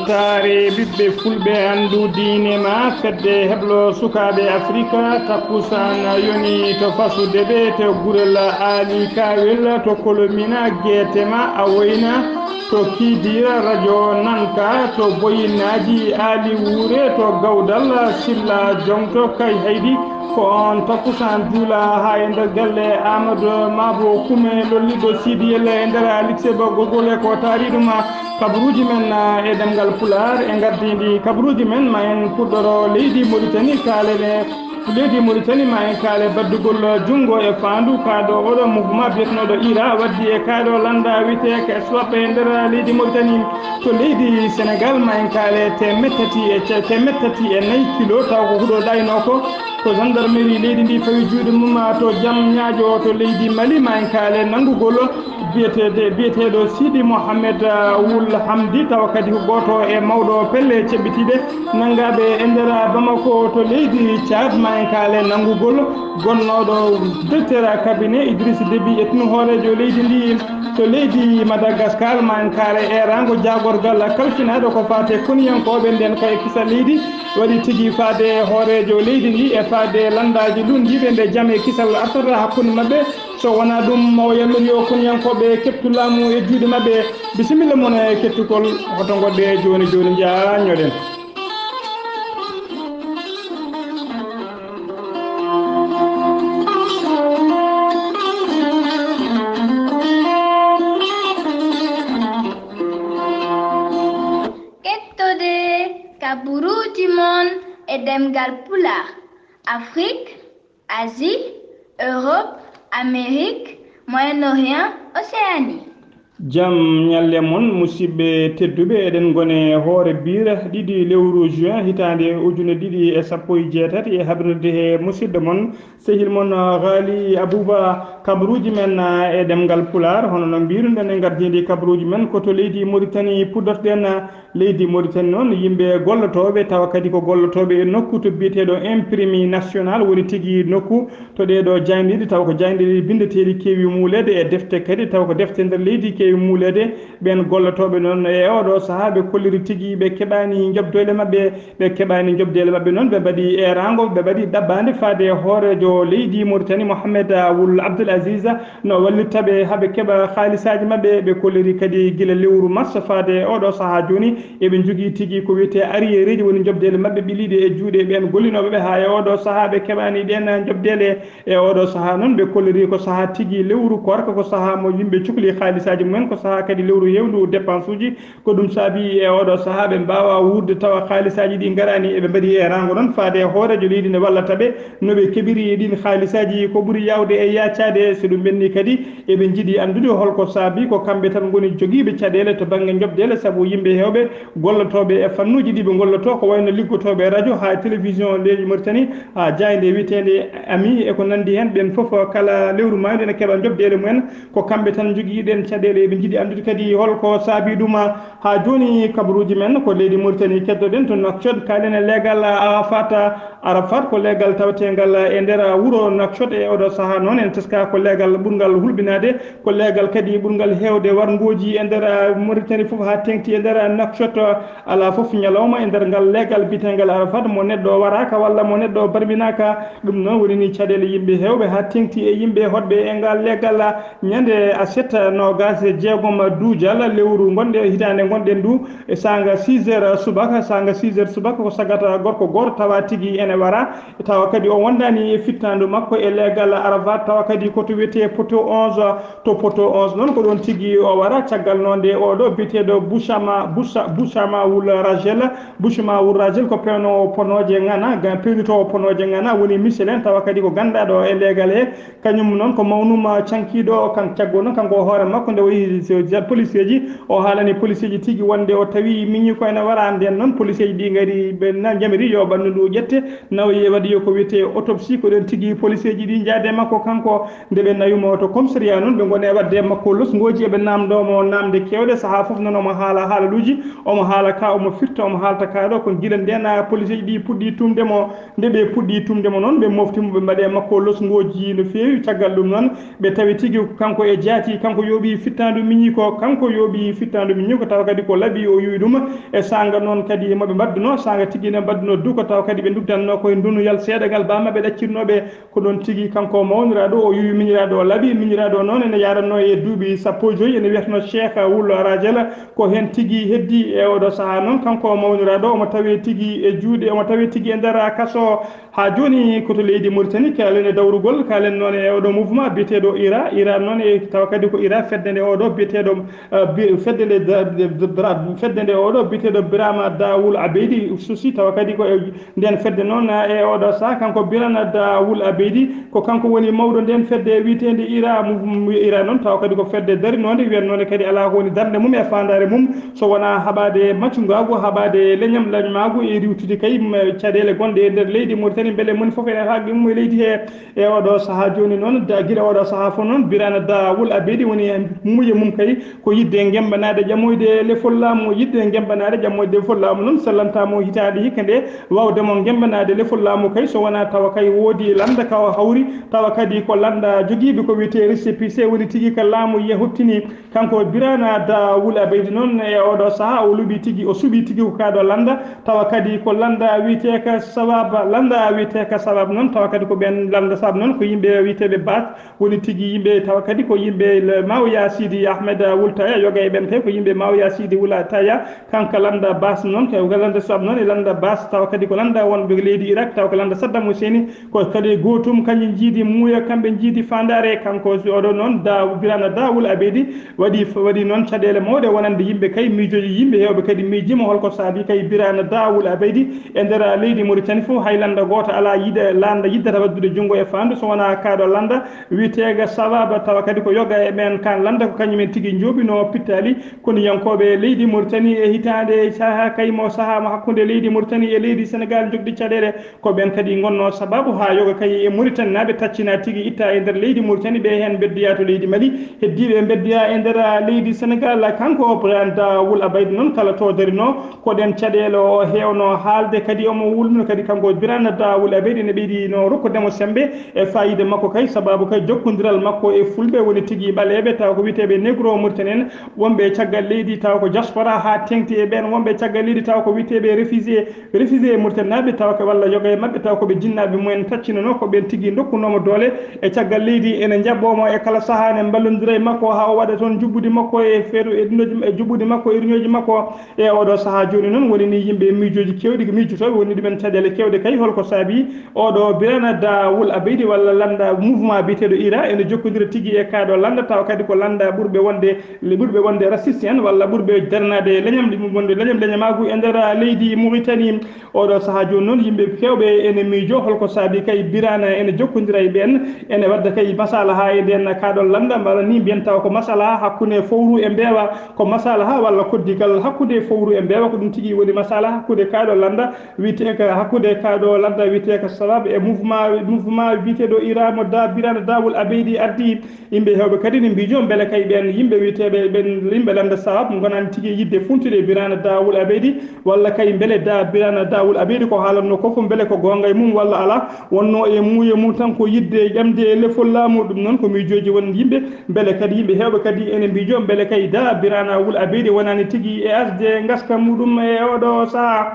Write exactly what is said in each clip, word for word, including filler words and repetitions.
Taare ɓiɓɓe fulɓe anndu diine ma fedde heblo sukaaɓe Afrika, takkusaan yoni to fasude ɓe to gurel Aali Kaawel, to Kolomina geete ma a woyna, to Kiidiira rajo Nanka, to Boyinnaaji Aali Wuure, to Gawdal Silla Joŋto Kay Haydi. Ko oon takkusaan juula haa e nder galle Aamadu Maabo Kume lolliɗo Siidiyel e nder Alikse Ba Gogol e ko taariiɗo ma. Kabaruuji men, ah, e ɗemngal Pulaar e ngardiindi kabaruuji men, ma en puɗɗoro leydi Moritani, kaalen e leydi Moritani, ma en kaale baddugol junngo e faandu kaaɗo oɗo mouvement biyetenooɗo ira waddi e kaaɗo lannda wiyeteeka S W A P e nder leydi Moritani. To leydi Senegal, ma en kaale teemeɗɗe tati e ce-, teemeɗɗe tati e nayi kilo, taw ko huɗo ɗaynoo ko, ko gendarmerie leydi ndi fawi juuɗe mum to Jam Ñaajo to leydi Mali, ma en kaale nanngugol biyeteede, biyeteeɗo Sidi Mohamed, ah, Wul Hamdi, tawa kadi ko gooto e mawɗo pelle ceɓɓitiiɗe nanngaaɓe e nder Bamako to leydi Tchad, ma en kaale nanngugol gonnooɗo directeur cabinet Idriss Déby Itno, hooreejo leydi ndi. To leydi Madagascar, ma en kaale eeraango jaagorgal kalfinaaɗo ko faate koniyankooɓe nden kay kisa leydi waɗi tigi faade hooreejo leydi ndi e faade lanndaaji lunndiiɓe nde jam e kisal artata hakkunde maɓɓe. So wonaa ɗum, maw yamiri yo koniyankooɓe keɓtu laamu e juuɗe maɓɓe. Bisimilla mon e kettugol hoto ngoɗɗe jooni jooni njaanyoɗen. Kettode kabaruuji mon e ɗemngal Pulaar, Afrik, Asie, Europe, Amérique, Moyen-Orient, Océanie. Jam ñalle mon, musidɓe tedduɓe, eɗen ngone hoore biire ɗiɗi lewru juin hitaande ujune ɗiɗi e sappo e jeetati, e habrirde he musidɗo mon, sehil mon, Ghali Abouba, kabaruuji men, ah, e ɗemngal Pulaar. Hono no mbiiruɗen e ngardiindi kabaruuji men, ko to leydi Moritani puɗɗorɗen, ah, leydi Moritani noon, yimɓe gollotooɓe, tawa kadi ko gollotooɓe e nokku to biyeteeɗo imprimerie nationale, woni tigi nokku to ɗee ɗoo jaayndeeji, tawa ko jaayndeeji binndeteeɗi keewi muuleede e defte kadi, tawa ko defte nder leydi keewi muuleede. Ɓeen gollotooɓe noon e ooɗoo sahaa, ɓe kolliri tigi ɓe keɓaani njoɓdoole maɓɓe, ɓe keɓaani njoɓdeele maɓɓe noon, ɓe mbaɗi eeraango, ɓe mbaɗi ɗabbaande faade e hooreejo leydi Moritani, Mohamed Wul Abdul Aziz, no wallitta ɓe haa ɓe keɓa haalisaaji maɓɓe. Ɓe kolliri kadi gila lewru mars faade e ooɗoo sahaa jooni, eɓe njogii tigi ko wiyetee arriéreuji, woni njoɓdeele maɓɓe ɓiliiɗe e juuɗe ɓeen gollinooɓe ɓe. Haa e ooɗoo sahaa, ɓe keɓaani ɗeen njoɓdeele. E ooɗoo sahaa noon, ɓe kolliri ko sahaa tigi lewru koorka, ko sahaa mo yimɓe cukli haalisaaji mumen, ko sahaa kadi lewru heewndu dépense uji. Ko ɗum saabii e ooɗoo sahaa ɓe mbaawaa wuurde tawa haalisaaji ɗi ngaraani. Eɓe mbaɗi eeraango noon faade e hooreejo leydi nde wallata ɓe no ɓe keɓiri e ɗiin haalisaaji ko ɓuri yaawde e yaacaade. So ɗum ɓenni kadi, eɓe njiɗi anndude hol ko saabii ko kamɓe tan ngoni jogiiɓe caɗeele to bannge njoɓdeele, sabu yimɓe heewɓe gollotooɓe e fannuuji ɗi ɓe ngollotoo, ko wayno liggotooɓe e rajo haa e télévision leydi Moritani, haa jaaynde wiyeteende Ami e ko nanndi heen, ɓeen fof kala lewru maayde ene keɓa njoɓdeele mumen. Ko kamɓe tan njogii ɗeen caɗeele. Eɓe njiɗi anndude kadi hol ko saabii ɗum. Haa jooni, kabaruuji men ko leydi Moritani keddoɗen to Nouakchott, kaalen e leegal Arafat. Arafat ko leegal taweteengal e nder wuro Nouakchott. E ooɗoo sahaa noon, en teska ko leegal ɓurngal hulɓinaade, ko leegal kadi ɓurngal heewde warngooji e nder Moritani fof, haa teeŋti e nder Nouakchott. Alaa fof ñalawma e nder ngal leegal biyeteengal Arafat mo neɗɗo waraaka walla mo neɗɗo barminaaka. Ɗum noon woni ni caɗeele yimɓe heewɓe, haa teeŋti e yimɓe hoɗɓe e ngal leegal. Ñande aset noogaas e jeegom duujal lewru ngonɗe, hitaande ngonɗen ndu, e saanga six heures subaka, saanga six heures subaka ko sagata gorko gooto tawa tigi ene wara, tawa kadi o wondaani e fittaandu makko e leegal Arafat, tawa kadi ko to wiyetee poto onze, to poto onze noon ko ɗoon tigi o wara. Caggal noon nde oɗo biyeteeɗo Bushama, Busha-, Bushama wul Rajel, Bushama wul Rajel ko pewnoowo ponooje ŋana, ga-, pewnitoowo ponooje ŋana, woni Michelin, tawa kadi ko ganndaaɗo e leegal he. Kañum noon ko mawnuma cankiiɗo, kan caggo noon kanko o hoore makko nde o yehi so ja-, police ji, o haalani police ji tigi wonde o tawi miñi ko ene wara. Nden noon police ji ɗi ngari ɓe na-, njamiri yo ɓanndu ndu ƴette, Nawoye waɗi ko wiyetee autopsie, ko ɗon tigi policeeji ɗi njaade makko kanko. Nde ɓe nawi mo to commissariat noon, ɓe ngoni e waɗde e makko losngooji, eɓe naamndoo mo naamnde keewɗe. Sahaa fof noon omo haala haalaluuji, omo haala ka, omo firta, omo haalta ka ɗo. Kono gila ndeen policeeji ɗi puɗɗi tumde mo. Nde ɓe puɗɗi tumde mo noon, ɓe mofti mo, ɓe mbaɗi e makko losngooji no feewi. Caggal ɗum noon, ɓe tawi tigi kanko e jaati, kanko yooɓi fittaandu miñi ko, kanko yooɓi fittaandu miñi ko, tawa kadi ko laɓi o yuwi ɗum. E saanga noon kadi mo ɓe mbaɗduno, saanga tigi ne mbaɗduno duko, tawa kadi ɓe ndugdanno koye ndunuyal seeɗa ngal bamma ɓe ɗaccirno ɓe. Ko ɗon tigi kanko mawniraaɗo o yuwi miñiraaɗo o laɓi. Miñiraaɗo noon ene yaranno e duuɓi sappo e joyi, ene wiyatno Cheikh Wul Rajel. Ko heen tigi heddi e oɗo sahaa noon, kanko mawniraaɗo omo tawe tigi e juuɗe, omo tawe tigi e nder kaso. Haa jooni ko to leydi Mauritanie, kaalen e dawrugol, kaalen noon e oɗo mouvement biyeteeɗo ira. Ira noon e tawa kadi ko ira fedde nde oɗo biyeteeɗo, eh, bi-, fedde nde da-, da-, da-, fedde nde oɗo biyeteeɗo Birama Dawul Abeydi susi, tawa kadi ko e nden fedde noon, eh, e oɗo sahaa kanko Birama Dawul Abeydi ko kanko woni mawɗo nden fedde wiyeteende ira, mouvement ira noon, tawa kadi ko fedde darinoonde, wiyannoonde kadi alaa ko woni darnde mum e faandaare mum so wonaa haɓaade maccungaagu, haɓaade leñam, leñmaagu e riiwtude kay, mm, caɗeele gonɗe e nder leydi Mauritanie, mbele moni fof ene haqqi mum e leydi he. E oɗo sahaa jooni noon, da-, gila oɗo sahaa fof noon, Birama Dawul Abeydi woni e muye mum kay, ko yiɗde ngemmbanaade ƴamoyde lefol laamu, yiɗde ngemmbanaade ƴamoyde lefol laamu noon, sellantaa mo hitaande hikka nde, waawde mo ngemmbanaade lefol laamu kay, so wonaa tawa kay woodi lannda ka o hawri, tawa kadi ko lannda jogiiɓe ko wiyetee récépissé, woni tigi ka laamu ye hottini. Kanko Birama Dawul Abeydi noon e oɗo sahaa o luɓi tigi, o suɓi tigi ko kaɗo lannda, tawa kadi ko lannda wiyeteeka Sawab, lannda wiyeteeka Sawab noon, tawa kadi ko ɓeen lannda Sawab noon ko yimɓe wiyeteeɓe Baas, woni tigi yimɓe tawa kadi ko yimɓe le-, Mawya Sidi Ahmed Wul Taya, yoga e ɓeen kay ko yimɓe Mawya Sidi Wul Taya, kanko lannda Baas noon, kay lannda Sawab noon e lannda Baas, tawa kadi ko lannda wonɓe leydi Irak, tawa ko lannda Saddam Hussein, ko kadi gootum, kañum njiidi muuya, kamɓe njiidi faandaare. Kanko si oɗo noon, da-, Birama Dawul Abeydi waɗi, waɗi noon caɗeele mawɗe wonande yimɓe kay, miijooji yimɓe heewɓe kadi miijiima holko saabi kay Birama Dawul Abeydi e nder leydi Mauritanie fof, hay lannda gooto alaa yiɗa, lannda yiddata waɗdude junngo e faandu so wonaa kaɗo lannda wiyeteega Sawaba, tawa kadi ko yoga e ɓeen kan lannda ko kañum en tigi njooɓinoo pittaali koniyankooɓe leydi Mauritanie e hitaande sahaa kay mo sahaa mo hakkunde leydi Mauritanie e leydi Sénégal jogde caɗeele. Ko ɓeen kadi ngonnoo sabaabu haa yoga kay e Mauritanie naaɓe taccina tigi itta e nder leydi Mauritanie, ɓe heen mbeddoya to leydi Mali, heddiiɓe mbeddoya e nder leydi Sénégal. Kanko Birama Dawul Abeydi noon kala to darinoo, ko ɗeen caɗeele o heewno haalde kadi omo wulmino kadi kanko Birama Dawul Abeydi ne ɓeydi no rokkude mo semmbe e faayiida makko kay, sabaabu kay jokkondiral makko e fulɓe woni tigi ɓaleeɓe tawa ko wiyeteeɓe négro Mauritanie en, wonɓe caggal leydi tawa ko diaspora haa teeŋti e ɓeen wonɓe caggal leydi tawa ko wiyeteeɓe réfugié. Refusé e Mauritanie naaɓe tawa ko walla yoga e maɓɓe tawa ko ɓe jinnaaɓe mumen taccinanoo ko ɓeen tigi ndokkunoo mo doole e caggal leydi ene njaɓɓoo mo e kala sahaa ne mballondira e makko haa o waɗa toon juɓɓudi makko e feeru e ɗinooji e juɓɓudi makko e riñooji makko. E oɗo sahaa jooni noon woni ni yimɓe miijooji keewɗi ko miijotooɓe woni ɗumen caɗeele keewɗe kay holko saabi oɗo Birama Dawul Abeydi walla lannda mouvement biyeteeɗo ira ene jokkondira tigi e kaɗo lannda tawa kadi ko lannda ɓurɓe wonde le ɓurɓe wonde raciste en walla ɓurɓe darnaade leñam ɗi wonde leñam leñamaagu e nder leydi Mauritanie. Oɗo sahaa jooni noon yimɓe keewɓe ene miijo holko saabi kay Birama ene jokkondira e ɓeen ene wadda kay masalaha e nden kaɗo lannda mbala ni mbiyen tawa ko masalaha hakkunde fowru e mbeewa, ko masalaha walla koddigal hakkunde fowru e mbeewa, ko ɗum tigi woni masalaha hakkunde kaɗo lannda wiyeteeka hakkunde kaɗo lannda wiyeteeka Sawab e mouvement mouvement biyeteeɗo ira mo da Birama Dawul Abeydi addi. Yimɓe heewɓe kadi ne mbiijo mbele kay ɓeen yimɓe wiyeteeɓe ɓeen yimɓe lannda Sawab ngonani tigi yiɗde funtude Birama Dawul Abeydi walla kay mbele da Birama Dawul Abeydi ko haalatnoo ko fof mbele ko goonga e mum walla alaa, wonnoo e muuye mum tan ko yiɗde ƴamde e lefol laamu. Ɗum noon ko miijooji won yimɓe mbele kadi yimɓe heewɓe kadi ene mbiijo mbele kay da Birama Wul Abeydi wonani tigi e asde ngaska muɗum e oɗo sahaa.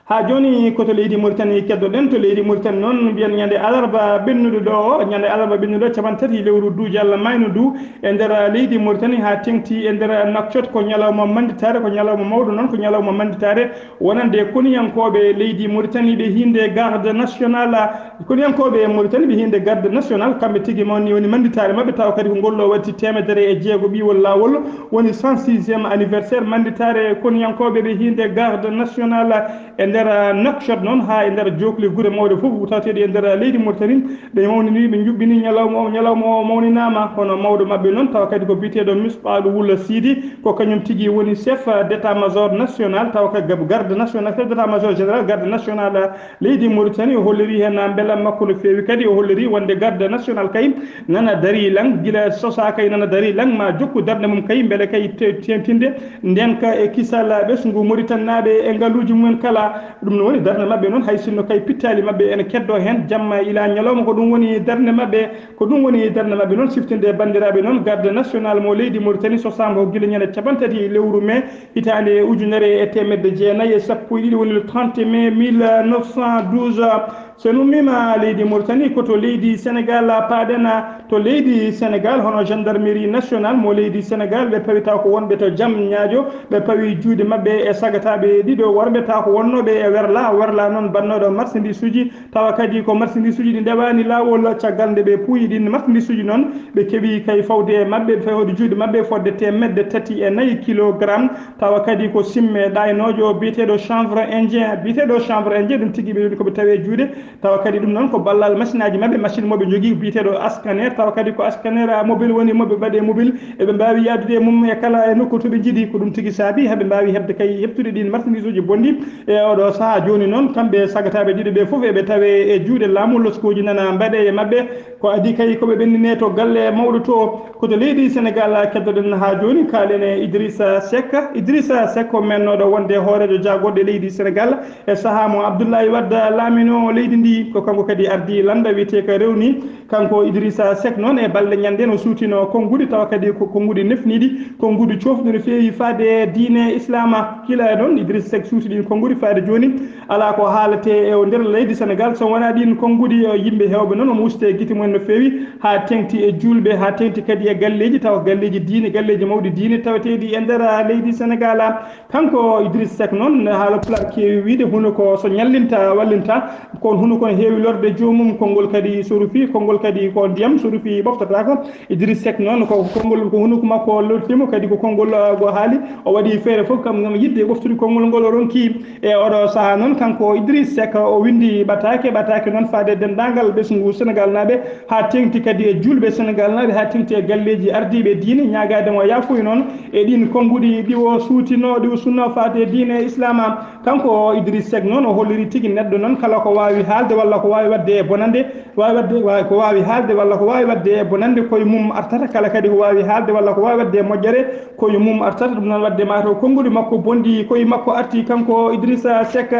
Haa jooni ko to leydi Mauritanie keddoɗen, to leydi Mauritanie noon mbiyen ñande alarba ɓennuɗo ɗo o, ñande alarba ɓennuɗo capanɗe tati lewru duujal maynu ndu e nder leydi Mauritanie haa teeŋti e nder Nouakchott ko ñalawma mannditaare, ko ñalawma mawɗo noon, ko ñalawma mannditaare wonande koniyankooɓe leydi Mauritanie ɓe hiinde garde national. Koniyankooɓe Mauritanie ɓe hiinde garde national kamɓe tigi mawni woni mannditaare maɓɓe tawa kadi ko ngol ɗo watti teemedere e jeego ɓiwol laawol woni cent sixième anniversaire mannditaare koniyankooɓe ɓe hiinde garde national e nder nder Nouakchott noon haa e nder jookli gure mawɗe fof tawateeɗe e nder leydi Mauritanie, ɓe mawnini, ɓe njuɓɓini ñalawma o. Ñalawma o mawninaama, kono mawɗo maɓɓe noon tawa kadi ko biyeteeɗo Misɓaalu Wula Siidi, ko kañum tigi woni chef d'état-major national, tawa ka gab-, garde national, chef d'état-major général garde national leydi Mauritanie. O holliri heen mbelam makko no feewi, kadi o holliri wonde garde national kay nana darii laŋ, gila sosaa kay nana darii laŋ, ma jokku darnde mum kay mbele kay te-, teeŋtinde ndeenka e kisal ɓesngu Mauritanie naaɓe e ngaluuji mumen kala. Ɗum no woni darnde maɓɓe noon, hay sinno kay pittaali maɓɓe ene keddoo heen jamma ila ñalawma, ko ɗum woni darnde maɓɓe. Ko ɗum woni darnde maɓɓe noon, siftinde banndiraaɓe noon, garde national mo leydi Mauritanie sosaama ko gila ñande cappanɗe tati lewru mee hitaande ujunere e teemedde jeenayi e sappo e ɗiɗi, woni le trente mai mille neuf cent douze. So en ummiima leydi Mauritanie, ko to leydi Sénégal paaɗen. To leydi Sénégal, hono gendarmerie nationale mo leydi Sénégal, ɓe pawi taw ko wonɓe to Diamniadio, ɓe pawi juuɗe maɓɓe e sagataaɓe ɗiɗo worɓe taw ko wonnooɓe e werla. Werla noon bannooɗo marchandise uji, tawa kadi ko marchandise uji ɗi ndewaani laawol. Caggal nde ɓe puuyi ɗin marchandise uji noon, ɓe keɓi kay fawde e maɓɓe, fawde juuɗe maɓɓe fodde teemedde tati e nayi kilogramme, tawa kadi ko simme ɗaynoojo biyeteeɗo chanvre indien. Biyeteeɗo chanvre indien, ɗum tigi ɓe woni ko ɓe tawi e juuɗe. Tawa kadi ɗum noon ko ballal machine aji maɓɓe, machine mo ɓe njogii biyeteeɗo scanner, tawa kadi ko scanner mobile woni mo ɓe mbaɗi e mobile, eɓe mbaawi yahdude e mum e kala e nokku to ɓe njiɗi. Ko ɗum tigi saabi haɓe mbaawi heɓde kay, heɓtude ɗin marchandise uji bonɗi e oɗo sahaa. Jooni noon, kamɓe sagataaɓe ɗiɗo ɓe fof eɓe tawe e juuɗe laamu, loskooji nana mbaɗe e maɓɓe. Ko adii kay ko ɓe ɓennine to galle mawɗo to, ko to leydi Sénégal keddoɗen haa jooni. Kaalen e Idrissa Seck. Idrissa Seck ko mennooɗo wonde hooreejo jaagorɗe leydi Sénégal e sahaa mo Abdoulaye Wade laaminoo leydi ndi. Ko kanko kadi ardii lannda wiyetee ka rewni. Kanko Idrissa Seck noon e balɗe ñande no suutinoo konnguɗi, tawa kadi ko konnguɗi nefniiɗi, konnguɗi coofɗi no feewi faade e diine Islaama. Gila e noon Idrissa Seck suuti ɗin konnguɗi faade jooni, alaa ko haaletee e o nder leydi Sénégal so wonaa ɗin konnguɗi. Yimɓe heewɓe noon omo usti e gite mumen no feewi, haa teeŋti e juulɓe, haa teeŋti kadi e galleeji, tawa galleeji diine, galleeji mawɗi diine tawateeɗi e nder leydi Sénégal. Kanko Idriss Seck noon, haala Pulaar keewi wiyde, hunuko so ñallinta, wallinta, kono hunuko ne heewi lorde joomum, konngol kadi so rufii, konngol kadi ko ndiyam, so rufii ɓoftataako. Idriss Seck noon, ko konngol, ko hunuko makko lortiima, kadi ko konngol, ah, go haali. O waɗi feere fof kam ngam yiɗde ɓoftude konngol ngol o ronki. E oɗo sahaa noon, kanko Idriss Seck, o winndi ɓataake, ɓataake noon faade e denndaangal ɓesngu Sénégal naaɓe, haa teeŋti kadi e juulɓe Sénégal naaɓe, haa teeŋti e galleeji ardiiɓe diine, ñaagaade mo yaafuya noon e ɗiin konnguɗi ɗi o suutinoo, ɗi o sunnoo faade e diine Islaama. Kanko Idriss Seck noon, o holliri tigi neɗɗo noon, kala ko waawi haalde walla ko waawi waɗde e bonannde, waawi waɗde, waawi, ko waawi haalde walla ko waawi waɗde e bonannde, ko e mum artata. Kala kadi ko waawi haalde walla ko waawi waɗde e moƴƴere, ko e mum artata. Ɗum noon, waɗde maa taw konnguɗi makko bonɗi, ko e makko arti kanko Idrissa Seck.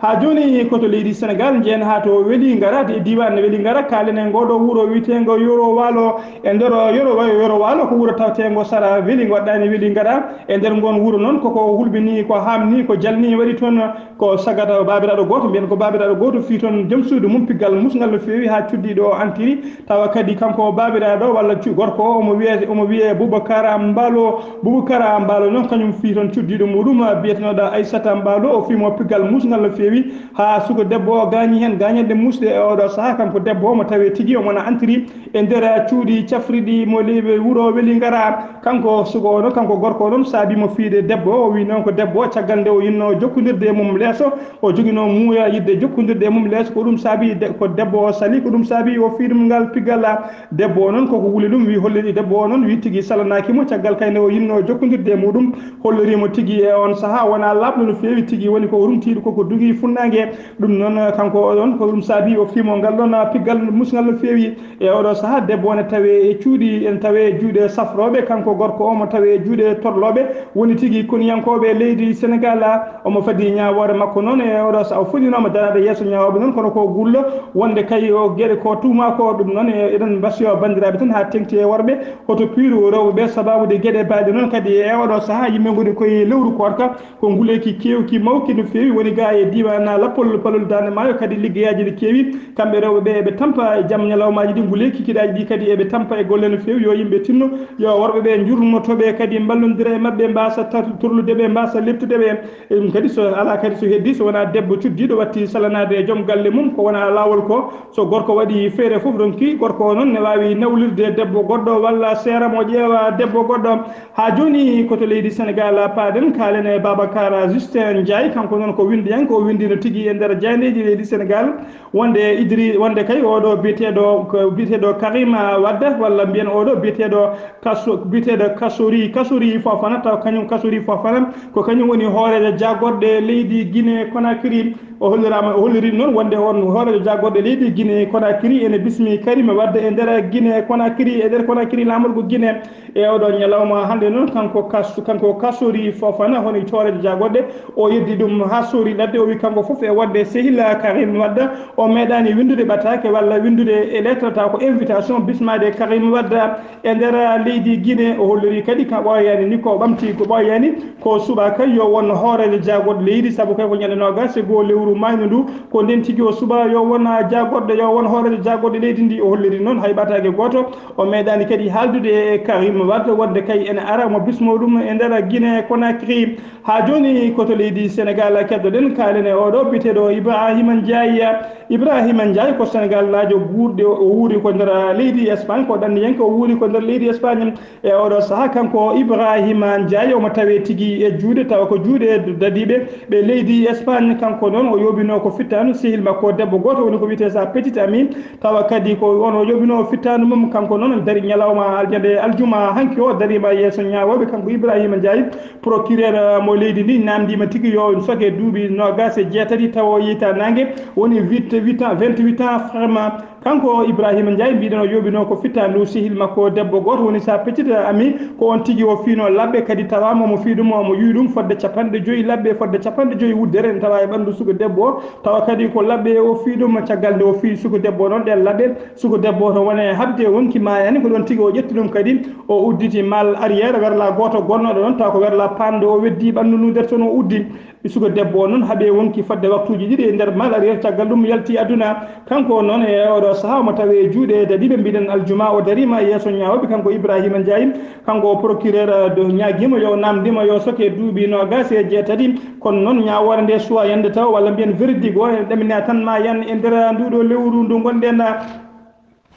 Haa jooni ko to leydi Sénégal, njehen haa to Weli Ngara, e diiwaan Weli Ngara, kaalen e ngooɗo wuro wiyeteengo Yoro Waalo. E nder Yoro Wa-, Yoro Waalo ko wuro tawteengo sara Weli, waɗɗaani Weli Ngara. E nder ngoon wuro noon, koko hulɓinii, ko haamnii, ko jalnii, waɗi toon ko sagata baabiraaɗo gooto, mbiyen ko baabiraaɗo gooto, fii toon joom suudu mum piggal musngal no feewi haa cuddiiɗo o antiri. Tawa kadi kanko baabiraaɗo walla cu-, gorko o, omo wiyee, omo wiyee Boubacara Mballo. Boubacara Mballo noon, kañum fii toon cuddiiɗo muɗum biyetenooɗo Aissata Mballo, o fii mo piggal musngal no feewi, haa suka debbo o gaañi heen gaañanɗe muusɗe. E oɗo sahaa, kanko debbo o mo tawee tigi omo na antiri e nder cuuɗi cafriɗi mo leyɓe wuro Weli Ngara. Kanko suka o noon, kanko gorko o noon, saabii mo fiide debbo o, o wii noon ko debbo o, caggal nde o yinnoo jokkondirde e mum leeso, o joginoo muuya yiɗde jokkondirde e mum leeso, ko ɗum saabii de-, ko debbo o sali, ko ɗum saabii o fii ɗum ngal piggal. Debbo o noon, koko wuli ɗum, wii holliri debbo o noon, wii tigi salanaaki mo, caggal kay nde o yinnoo jokkondirde e muɗum, holliri mo tigi e oon sahaa wonaa laaɓɗo no feewi tigi, woni ko rumtiiɗo, koko dogii funnaange. Ɗum noon, kanko o ɗoon, ko ɗum saabii o fii mo ngal ɗoon piggal musngal no feewi. E oɗo sahaa, debbo o ne tawee e cuuɗi, ene tawee e juuɗe safrooɓe, kanko gorko o mo tawee e juuɗe torlooɓe, woni tigi koniyankooɓe leydi Senegaal. Omo fadi ñaawoore makko noon e oɗo sahaa, o fotinooma daraade yeeso ñaawooɓe noon, kono ko gullo wonde kay o geɗe ko tuumaa ko. Ɗum noon, e, eɗen mbasiyo banndiraaɓe tan haa teŋti e worɓe, hoto piiru rewɓe ɓe, sabaabu de geɗe baaɗe noon kadi e oɗo sahaa yimɓe ngoni koye lewru koorka. Ko nguleeki keewki mawki no feewi woni gaa e diiwaan Lappol, Palol Daande Maayo, kadi liggeyaaji ne keewi. Kamɓe rewɓe ɓe eɓe tampa e jam ñalawmaaji ɗi, nguleeki kiɗaaji ɗi kadi eɓe tampa e golle no feewi. Yo yimɓe tinno, yo worɓe ɓe njurmo to ɓe kadi mballondira e maɓɓe, mbaasa tar-, torlude ɓe, mbaasa leptude ɓe. E ɗum kadi so Alaa kadi so heddi, so wonaa debbo cuddiiɗo watti salanaade e joom galle mum, ko wonaa laawol ko. So gorko waɗi feere fof ronki, gorko o noon ne waawi nawlirde debbo goɗɗo walla seera mo ƴeewa debbo goɗɗo. Haa jooni ko to leydi Senegaal paaɗen, kaalen e Babacar Justin Ndiaye, kanko noon ko winndiyanke, o winndino tigi e nder jaayndeeji leydi Senegaal, wonde Idri-, wonde kay oɗo biyeteeɗo, ko biyeteeɗo Karim Wade, walla mbiyen oɗo biyeteeɗo Kaso-, biyeteeɗo Kasori, Kasori Fofana, taw kañum Kasori Fofana ko kañum woni hooreejo jaagorɗe leydi Guinée Conakry. O holliraama, o holliri noon wonde on hooreejo jaagorɗe leydi Guinée Conakry ene bismi Karim Wade e nder Guinée Conakry, e nder Conakry laamorgo Guinée. E oɗo ñalawma hannde noon, kanko Kas-, kanko Kasori Fofana, woni hooreejo jaagorɗe, o yeddi ɗum haa soori ladde, o wi kanko fof e wonde sehil Karim Wade, o meeɗaani winndude ɓataake walla winndude e lettre, taw ko invitation bismaade Karim Wade e nder leydi Guinée. O holliri kadi ka ɓooyaani ni, ko ɓamti ko ɓooyaani, ko subaka yo won hooreejo jaagorɗe leydi, sabu kay ko ñande noogaas e goo lewru maayno ndu, ko nden tigi o suba yo won jaagorɗo, yo won hooreejo jaagorɗe leydi ndi. O holliri noon hay ɓataake gooto, o meeɗaani kadi haaldude e Karim Wade wonde kay ene ara mo bismo ɗum e nder Guinée Conakry. Haa jooni ko to leydi Senegaal keddoɗen, kaalen e oɗo biyeteeɗo Ibrahima Ndiaye. Ibrahima Ndiaye ko Senegaalnaajo guurɗo, o wuuri ko nder leydi Espagne, ko ɗanniyanke, o wuuri ko nder leydi Espagne. E oɗo sahaa, kanko Ibrahima Ndiaye, omo tawee tigi e juuɗe, tawa ko juuɗe dadiiɓe ɓe leydi Espagne. Kanko noon o yooɓinoo ko fittaandu sehil makko debbo gooto, woni ko wiyetee sa petit ami, tawa kadi ko on o yooɓinoo fittaandu mum. Kanko noon dari ñalawma aljande aljuma hanki o, dariima yeeso ñaawooɓe, kanko Ibrahima Ndiaye, procureur, eh, mo leydi ndi, naamndiima tigi yo soke duuɓi noogaas e jeetati tawa o yiyta naange, woni huit, huit ans, vingt-huit ans ferme. Kanko Ibrahima Ndiaye, mbiɗen o yooɓinoo ko fittaandu sehil makko debbo gooto, woni sa petit ami, ko on tigi o fiino labbe, kadi tawaama omo fii ɗum, omo yuwi ɗum fodde capanɗe joyi labbe, fodde capanɗe joyi wuddere ene tawa e ɓanndu suka debbo o, tawa kadi ko labbe o fii ɗum. Caggal nde o fii suka debbo o noon ɗeen labbe, suka debbo o to wone haɓde wonki maayaani, ko ɗoon tigi o ƴetti ɗum kadi, o udditi mal arrière, werla gooto gonnooɗo ɗoon, tawa ko werla paanɗo, o weddi ɓanndu ndu nder toon o uddi. Suka debbo o noon haɓe wonki fodde waktuuji ɗiɗi e nder mal arrière, caggal ɗum yalti aduna. Kanko o noon e oɗo sahaa omo tawee e juuɗe dadiiɓe, mbiɗen aljuma o dariima yeeso ñaawooɓe, kanko Ibrahima Ndiaye, kanko o procureur, eh, do ñaagiima yo naamndiima yo soke duuɓi noogaas e jeetati. Kono noon ñaawoore nde suwaa yande taw, walla mbiyen verdict o ene ɗamina tan ma yan e nder nduɗo lewru ndu ngonɗen.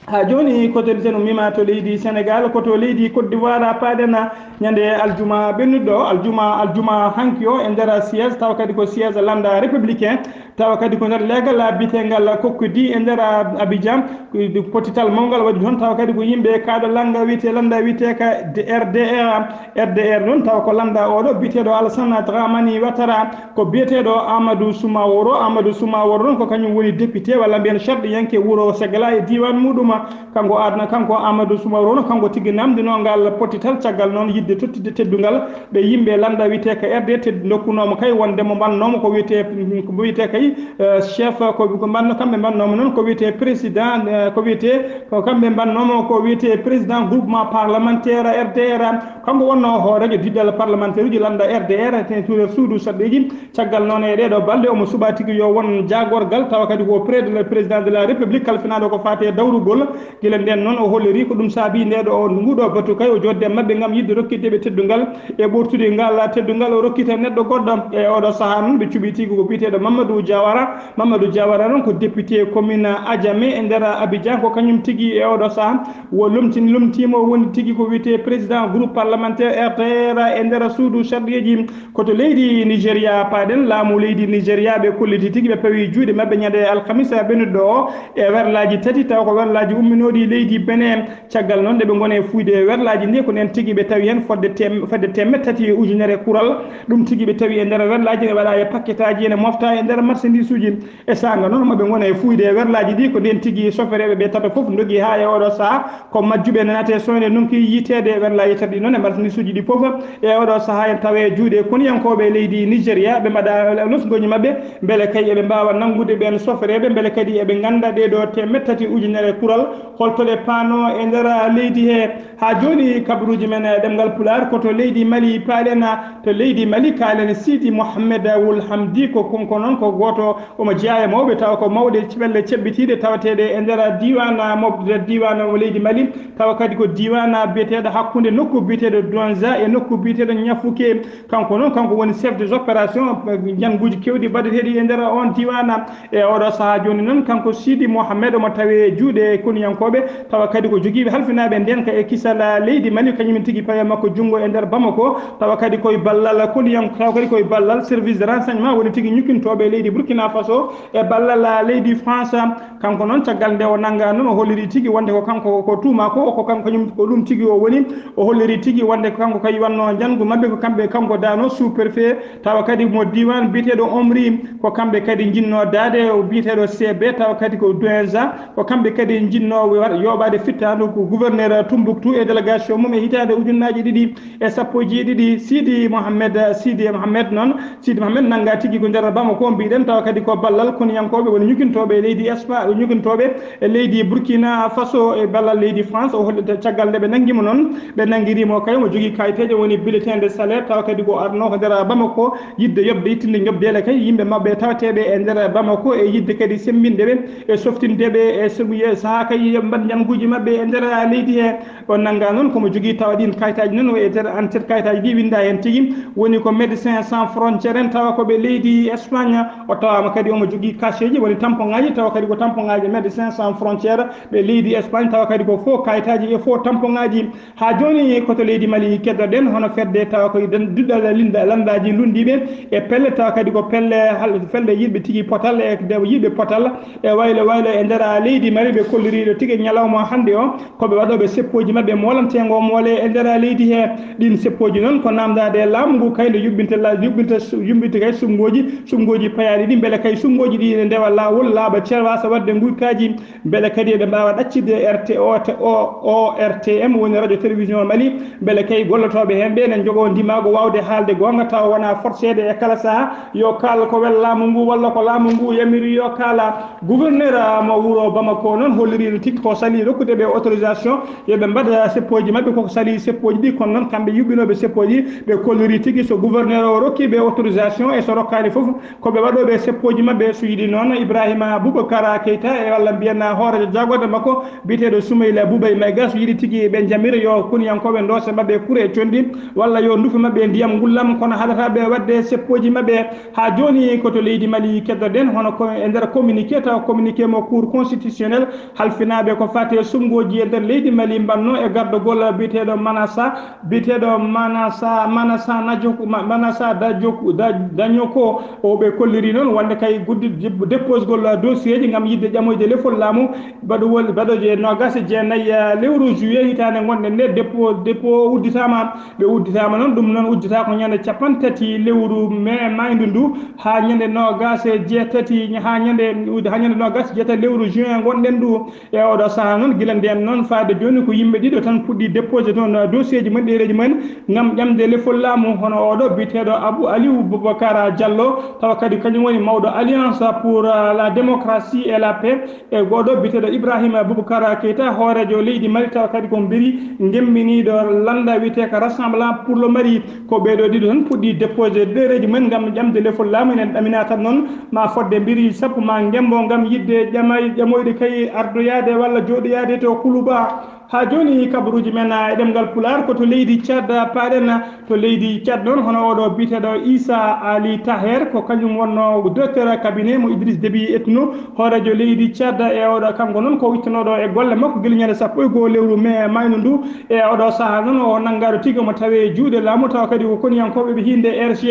Haa jooni, ko to en ummiima to leydi Senegaal, ko to leydi Côte d'Ivoire paaɗen ñande aljuma ɓennuɗo, aljuma, aljuma hanki o e nder siège, tawa kadi ko siège lannda républicain, tawa kadi ko nder leegal biyeteengal Cocody e nder Abidjan, ko pottital mawngal waɗi toon, tawa kadi ko yimɓe kaaɗo lannga wiyetee, lannda wiyetee ka R D R, R D R noon, tawa ko lannda oɗo biyeteeɗo Alassane Dramane Ouattara, ko biyeteeɗo Amadou Soumaworo. Amadou Soumaworo noon ko kañum woni député walla mbiyen sarɗiyanke wuro Segla e diiwaan muɗum. Kanko adna, kanko Amadou Soumaworo noon, kanko tigi naamndinoo ngal pottital caggal noon yiɗde tottude teddungal ɓe yimɓe lannda wiyetee ka R D R, teddu ndokkunoomo kay wonde mo mbannoomo ko wiyetee, ko wiyetee kay, eh, chef, ko, ko mbanno-, kamɓe mbannooma noon ko wiyetee président, eh, ko wiyetee, ko kamɓe mbannooma ko wiyetee président groupement parlementaire R D R. Kanko wonnoo hooreejo diɗɗal parlementaire uji lannda R D R, tene tuuter suudu sarɗiiji. Caggal noon e ɗeeɗo balɗe, omo suɓaa tigi yo won jaagorgal, tawa kadi ko auprès de le président de la République, kalfinaaɗo ko faati e dawrugol. Gila ndeen noon, o holliri ko ɗum saabii ndeeɗo o, nguɗo batu kay, o jodde maɓɓe ngam yiɗde rokkitde ɓe teddungal e ɓortude ngal teddungal, o rokkita neɗɗo goɗɗo. E oɗo sahaa noon, ɓe cuɓii tigi ko biyeteeɗo Mamadou Diawara. Mamadou Diawara noon ko député commune Adjamé e nder Abidjan, ko kañum tigi e oɗo sahaa wo lomtini, lomtiima, o woni tigi ko wiyetee président groupe parlementaire R D R e nder suudu sarɗiiji. Ko to leydi Nigéria paaɗen, laamu leydi Nigéria ɓe kolliti tigi, ɓe pawi juuɗe maɓɓe ñande alkamisa ɓennuɗo o e werlaaji tati, tawa ko werlaaji umminooɗi leydi Benin. Caggal noon nde ɓe ngoni e fuyde e werlaaji ndi, ko nden tigi ɓe tawi heen fodde tem-, fodde teemedde tati e ujunere kural. Ɗum tigi ɓe tawi e nder werlaaji ne waɗa e pakketaaji, ene mofta e nder marchandise uji. E saanga noon maɓe ngona e fuyde e werlaaji ɗi, ko nden tigi sofereeɓe ɓe tato fof ndogi haa e oɗo sahaa. Ko majjuɓe nanate soyde nunki yiteede e werlaaji tati ɗi noon e marchandise uji ɗi fof. E oɗo sahaa en tawe juuɗe koniyankooɓe leydi Nigéria, ɓe mbaɗa losgoji maɓɓe, mbele kay eɓe mbaawa nanngude ɓeen sofereeɓe, mbele kadi eɓe ngannda ɗee ɗo teemedde tati ujunere kural, holto ɗe paano e nder leydi he. Haa jooni kabaruuji men e ɗemngal Pulaar ko to leydi Mali paaɗen, to leydi Mali kaalen Sidi Mohamed Wul Hamdi, ko kanko noon ko gooto to omo jeyaa e mawɓe tawa ko mawɗe pelle ceɓɓitiiɗe tawateeɗe e nder diiwaan mo, nder diiwaan mo leydi Mali, tawa kadi ko diiwaan biyeteeɗo hakkunde nokku biyeteeɗo Douentza e nokku biyeteeɗo Niafouké. Kanko noon, kanko woni chef des opérations, eh, njannguuji keewɗi mbaɗeteeɗi e nder oon diiwaan. E oɗo sahaa jooni noon, kanko Sidi Mohamed omo tawee e juuɗe koniyankooɓe, tawa kadi ko jogiiɓe halfinaaɓe ndeenka e kisal leydi Mali, kañum en tigi pawe makko junngo e nder Bamako, tawa kadi koye ballal koniyan-, tawa kadi koye ballal service de renseignement woni tigi ñukkintooɓe leydi Burkina Faso e ballal leydi France. Kanko noon, caggal nde o nanngaa noon, o holliri tigi wonde ko kanko ko tuumaa ko, ko kanko kañum, ko ɗum tigi o woni. O holliri tigi wonde ko kanko kay wannoo njanngu maɓɓe, ko kamɓe, kanko daano sous-préfet, tawa kadi mo diiwaan biyeteeɗo Omri, ko kamɓe kadi njinnoo daade o biyeteeɗo C B, tawa kadi ko Douentza, ko kamɓe kadi njinnoo wa-, yooɓaade fittaandu ko gouverneur Tumbuktu e délégation mum e hitaande ujunnaaji ɗiɗi e sappo e jeeɗiɗi. Sidi Mohamed, Sidi Mohamed noon, Sidi Mohamed nanngaa tigi ko nder Bamako mbiɗen, tawa kadi ko ballal koniyankooɓe woni ñukkintooɓe e leydi Espa-, ñukkintooɓe e leydi Burkina Faso e ballal leydi France. O hollita caggal nde ɓe nanngi mo noon, ɓe nanngiri mo kay, omo jogii kayiteeje, woni bulletin de salaire, tawa kadi ko arnoo ko nder Bamako, yiɗde yoɓde, ittinde ñoɓdeele kay yimɓe maɓɓe tawateeɓe e nder Bamako, e yiɗde kadi semmbinde ɓe, e softinde ɓe, e so-, e sahaa kay yo mbaɗ njannguuji maɓɓe e nder leydi he. O nanngaa noon, komo jogii tawa ɗiin kayitaaji noon, o e nder entête kayitaaji ɗi winndaa heen tigi, woni ko Médecins Sans Frontières en, tawa ko ɓe leydi Espagne, o tawaama kadi omo jogii cachet ji, woni tampoŋaaji, tawa kadi ko tampoŋaaji Médecins Sans Frontières ɓe leydi Espagne, tawa kadi ko faux kayitaaji e faux tampoŋaaji. Haa jooni ko to leydi Mali keddoɗen, hono fedde tawa ko den-, duɗal linda-, lanndaaji lunndiiɓe e pelle, tawa kadi ko pelle hal-, pelle yiɗɓe tigi potal e de-, yiɗɓe potal e waylo waylo e nder leydi Mali, ɓe kolliriiɗo tigi ñalawma hannde o, ko ɓe waɗooɓe seppooji maɓɓe moolanteengo moole e nder leydi he. Ɗiin seppooji noon ko naamndaade e laamu ngu kay nde yuɓɓinte la-, yuɓɓinte su-, yuɓɓinte kay suɓngooji, suɓngooji payaaɗi ɗi, mbele kay suɓngooji ɗi ene ndewa laawol, laaɓa, cer-, waasa waɗde nguykaaji, mbele kadi eɓe mbaawa ɗaccitde R T O, te O, O R T M, woni radio télévision Mali, mbele kay gollotooɓe heen ɓe ene njogoo ndimaagu waawde haalde goonga tawa wonaa forceede e kala sahaa yo kaal ko wel laamu ngu walla ko laamu ngu yamiri yo kaala. Gouverneur mo wuro Bamako noon holliriino tigi ko salii rokkude ɓe autorisation yo ɓe mbaɗa seppooji maɓɓe, koko salii seppooji ɗi, kono noon kamɓe yuɓɓinooɓe seppooji ɓe kolliri tigi so gouverneur o rokkii ɓe autorisation e so rokkaani fof, ko ɓe waɗooɓe seppooji maɓɓe. So yiɗi noon, Ibrahima Boubacara Keita e walla mbiyen hooreejo jaagorɗe makko biyeteeɗo Soumaïla Boubèye Maïga, so yiɗi tigi ɓe njamira yo koniyankooɓe ndoose maɓɓe kure e conndi walla yo ndufe maɓɓe ndiyam ngullam, kono haɗataa ɓe waɗde seppooji maɓɓe. Haa jooni ko to leydi Mali keddoɗen, hono ko e nder communiqué, tawa communiqué mo Cour constitutionnelle halfinaaɓe ko faati e suɓngooji e nder leydi Mali mbaɗnoo e gardagol biyeteeɗo Manasa, biyeteeɗo Manasa, Manasa Najo-, Ma-, Manasa Dajo-, Da-, Dañoko, o ɓe kolliri noon wonde kay guddi-, dépose gol dossier ji ngam yiɗde ƴamoyde lefol laamu baɗowol, baɗooje noogaas e jeenayi, eh, lewru juillet hitaande ngonɗen nde, dépôt, dépôt udditaama, ɓe udditaama noon, ɗum noon uddita ko ñande capanɗe tati lewru mai, maaydu ndu, haa ñande noogaas e jeetati, haa ñande, haa ñande noogaas e jeetati lewru juin ngonɗen ndu. E oɗo sahaa noon, gila ndeen noon faade jooni ko yimɓe ɗiɗo tan puɗɗi déposé toon dossier ji mumen, ɗereeji mumen, ngam ƴamde lefol laamu, hono oɗo biyeteeɗo Abou Aliou Boubacara Diallo, tawa kadi kañum woni mawɗo Alliance pour, euh, la démocratie et la paix, e goɗɗo biyeteeɗo Ibrahima Boubacara Keita, hooreejo leydi Mali, tawa kadi ko mbiri ngemminiiɗo lannda wiyeteeka Rassemblement pour le Mali. Ko ɓeeɗo ɗiɗo tan puɗɗi déposé ɗereeji mumen ngam ƴamde lefol laamu. Enen ɗaminaa tan noon ma fodde mbiri sappo ma ngembo ngam yiɗde ƴamay-, ƴamoyde kay ardoyaade walla jooɗoyaade to Kuluba. Haa jooni kabaruuji men, ah, e ɗemngal Pulaar ko to leydi Tchad, ah, paaɗen, ah, to leydi Tchad noon, hono oɗo biyeteeɗo Issa Ali Taher, ko kañum wonnoo directeur cabinet mo Idriss Déby Itno, hooreejo leydi Tchad, e oɗo, kanko noon ko wittanooɗo e golle makko gila ñande sappo e goo lewru mai, maaydu ndu. E oɗo sahaa noon, o nanngaaɗo tigi omo tawee e juuɗe laamu, tawa kadi ko koniyankooɓe ɓe hiinde R G.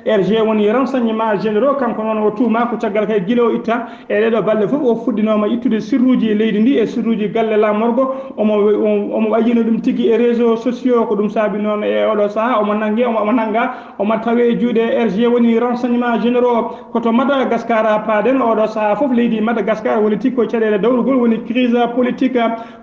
R G woni renseignement généraux, kanko noon o tuumaa ko caggal kay gila o itta. E ɗeeɗo balɗe fof o fuɗɗinooma ittude sirruuji leydi ndi e sirruuji galle laamorgo. Omo, omo, omo ɓayyino ɗum tigi e réseaux sociaux. Ko ɗum saabi noon e oɗo sahaa omo nannge, omo, omo nannga, omo tawee e juuɗe R G woni renseignement généraux. Ko to Madagascar paaɗen oɗo sahaa fof. Leydi Madagascar woni tigi ko caɗeele dawrugol, woni crise politique.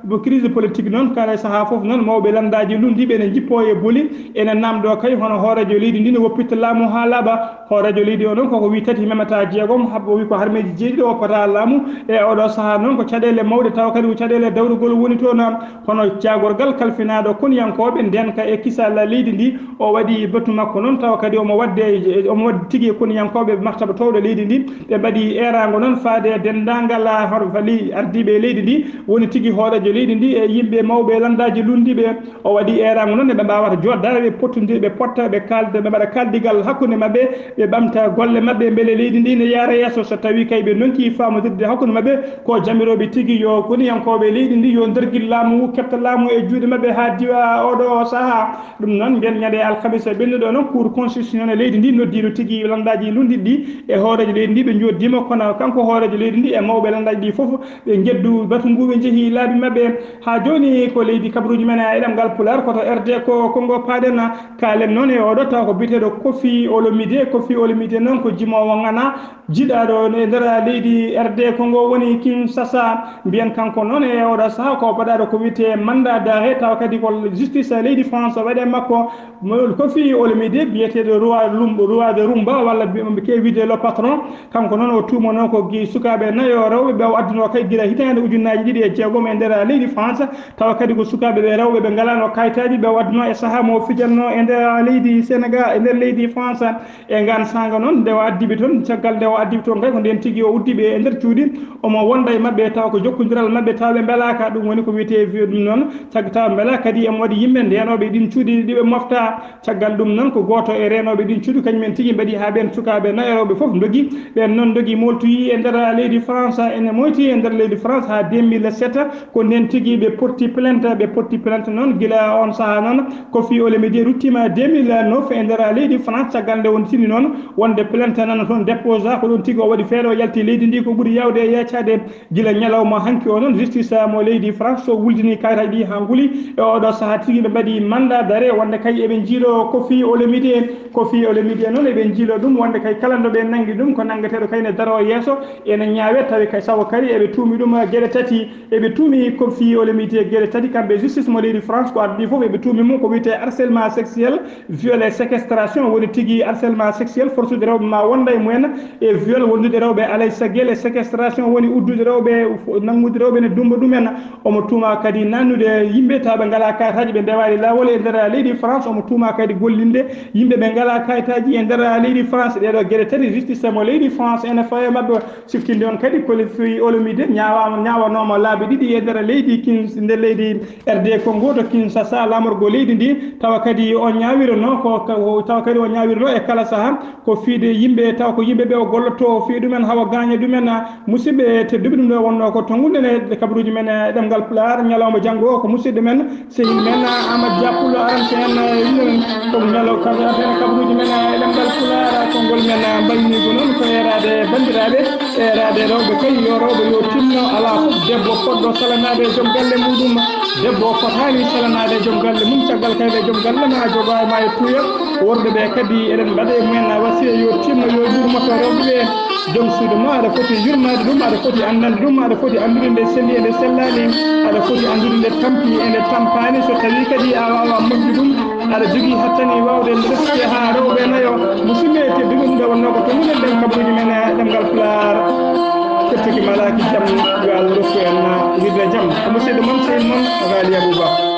Bo crise politique noon, kala e sahaa fof noon, mawɓe lanndaaji lunndiiɓe ene njippoo e boli, ene naamndoo kay hono hooreejo leydi ndi ne woppita laamu haa laaɓa. Hooreejo leydi o noon koko wii tati memata jeegom, habbo wii ko harmeeji jeeɗiɗo woppata laamu. E oɗo sahaa noon ko caɗeele mawɗe, tawa kadi ko caɗeele dawrugol woni toon. Kono caagorgal kalfinaaɗo koniyankooɓe ndeenka e kisal leydi ndi, o waɗi batu makko noon, tawa kadi omo waɗde, omo waɗde tigi e koniyankooɓe martaba toowɗo leydi ndi. Ɓe mbaɗi eeraango noon faade e denndaangal, ah, hono fali ardiiɓe leydi ndi, woni tigi hooreejo leydi ndi e yimɓe mawɓe lanndaaji lunndiiɓe. O waɗi eeraango noon, ɓe mbaawata jooɗdaade, ɓe pottondir, ɓe potta, ɓe kaalda, ɓe mbaɗa kaaldigal hakkunde maɓɓe, ɓe ɓamta golle maɓɓe, mbele leydi ndi ne yaara yeeso. So tawii kay ɓe ndonki faamondirde hakkunde maɓɓe, ko jamirooɓe tigi yo koniyankooɓe leydi ndi yo ndargil laamu ngu, ketta laamu e juuɗe maɓɓe haa diwa oɗo sahaa. Ɗum noon, mbiyen ñande alkamisa ɓennuɗo noon, Cour constitutionnelle leydi ndi noddiino tigi lanndaaji lunndiiɗi ɗi e hooreejo leydi ndi, ɓe njooɗdiima, kono kanko hooreejo leydi ndi e mawɓe lanndaaji ɗi fof, ɓe njeddu batu ngu, ɓe njehi laabi maɓɓe. Haa jooni ko leydi kabaruuji men e ɗemngal Pulaar, ko to R D ko, Kongo paaɗen. Kaalen noon e oɗo tawa ko biyeteeɗo Koffi Olomide. Koffi Olomide noon ko jimoowo ŋana, jiiɗaaɗo e nder leydi R D Kongo, woni Kinshasa. Mbiyen kanko noon e oɗo sahaa ko baɗaaɗo ko wiyetee mandat d'arrêt, tawa kadi ko justice leydi France waɗi e makko. Mo Koffi Olomide, biyeteeɗo roi Lum-, roi de Rumba, walla mbi-, mbi-, ke wiyde le patron. Kanko noon o tuumanoo ko gi sukaaɓe nayo rewɓe ɓe o addunoo kay gila hitaande ujunnaaji ɗiɗi e jeegom e nder leydi France. Tawa kadi ko sukaaɓe ɓe rewɓe ɓe ngalaano kayitaaji ɓe o addunoo e sahaa mo o fijannoo e nder leydi Sénégal, e nder leydi France. E ngaan saanga noon, nde o addiɓe toon, caggal nde o addiɓe toon kay, ko ndeen tigi o uddiɓe e nder cuuɗi, omo wonda e maɓɓe, tawa ko jokkondiral maɓɓe, tawa ɓe mbelaaka. Ɗum woni ko wiyetee viol ɗum noon, caggal tawa mbelaaka kadi emo waɗi yimɓe ndeenooɓe ɗiin cuuɗi ɗi ɓe mofta. Caggal ɗum noon, ko gooto e reenooɓe ɗiin cuuɗi, kañum en tigi mbaɗi haa ɓeen sukaaɓe nayo rewɓe fof ndogi. Ɓeen noon ndogi, mooltoyi e nder leydi France, ene moyti e nder leydi France haa deux mille sept. Ko ndeen tigi ɓe potti plainte, ɓe potti plainte noon gila oon sahaa noon. Koffi Olomide ruttiima deux mille neuf e nder leydi France, caggal nde woni tini noon wonde plainte nana toon déposé, ko ɗoon tigi o waɗi feere o yalti leydi ndi ko ɓuri yaawde e yaacaade. Gila ñalawma hanki o noon, justice mo leydi France o wuldini kayitaaji ɗi haa nguli. E oɗo sahaa tigi ɓe mbaɗi mandat d'arrêt wonde kay eɓe njiiloo Koffi Olomide. Koffi Olomide noon eɓe njiiloo ɗum wonde kay kala nde ɓe nanngi ɗum ko nanngeteeɗo kay ne daroo yeeso. Ene ñaawee tawi kay sawo kadi eɓe tuumi ɗum geɗe tati. Eɓe tuumi Koffi Olomide geɗe tati, kamɓe justice mo leydi France, ko addi fof eɓe tuumi mo ko wiyetee harcèlement sexuel, viol et séquestration, woni tigi harcèlement sexuel, forsude rewɓe ma wonda e mumen, e viol, wondude rewɓe alay saggel, e séquestration, woni uddude rewɓe, nanngude rewɓe ne dummba ɗumen. Omo tuuma kadi nannude yimɓe tawa ɓe ngalaa kayitaaji, ɓe ndewaani laawol e nder leydi France. Omo tuuma kadi gollinde yimɓe ɓe ngalaa kayitaaji e nder leydi France. Ɗeeɗo geɗe tati, justice mo leydi France ene fawi e maɓɓe. Siftinde on kadi, Koffi Olomide ñaawaama, ñaawanooma laabi ɗiɗi e nder leydi Kin-, nder leydi R D Congo to Kinshasa, laamorgo leydi ndi, tawa kadi o ñaawiranoo ko, ko, tawa kadi o ñaawiranoo e kala sahaa, ko fiide yimɓe, tawa ko yimɓe ɓe o gollotoo, o fii ɗumen, hawa gaaña ɗumen. Musidɓe tedduɓe, ɗum ɗo wonnoo ko tongude nde kabaruuji men e ɗemngal Pulaar, ñalawma janngo o, ko musidɗo men, sehil men, Amadou Dia Pullo, arante en, eh, ɗum ko ñalo kabaruuji men e ɗemngal Pulaar, konngol men, eh, mbayniigu noon ko heeraade banndiraaɓe, heeraade rewɓe kay, yo rewɓe yo tinno, alaa fof debbo fotɗo salanaade joom galle muɗum, debbo o fotaani salanaade joom galle mum, caggal kay ɓe joom galle ma jogo ma e tuuya, worɓe ɓe kadi eɗen mbaɗa e mumen wasiya yo tinno, yo yurmoto rewɓe ɓe. Joom suudu ma, aɗa foti yurmaade ɗum, aɗa foti anndande ɗum, aɗa foti anndude nde selli e nde sellaani, aɗa foti anndude nde tampi e nde tampaani. So tawii kadi a waawaa moƴƴu ɗum, aɗa jogii hattani waawde nde resde haa rewɓe nayo. Musidɓe tedduɓe, ɗum ɗo wonnoo ko tonguɗen ɗen kabaruuji men e ɗemngal Pulaar. Kettaki malaaki jam, yo Allah rokku en wirde jam. Ko musidɗo mon, sehil mon, Ghali Abouba.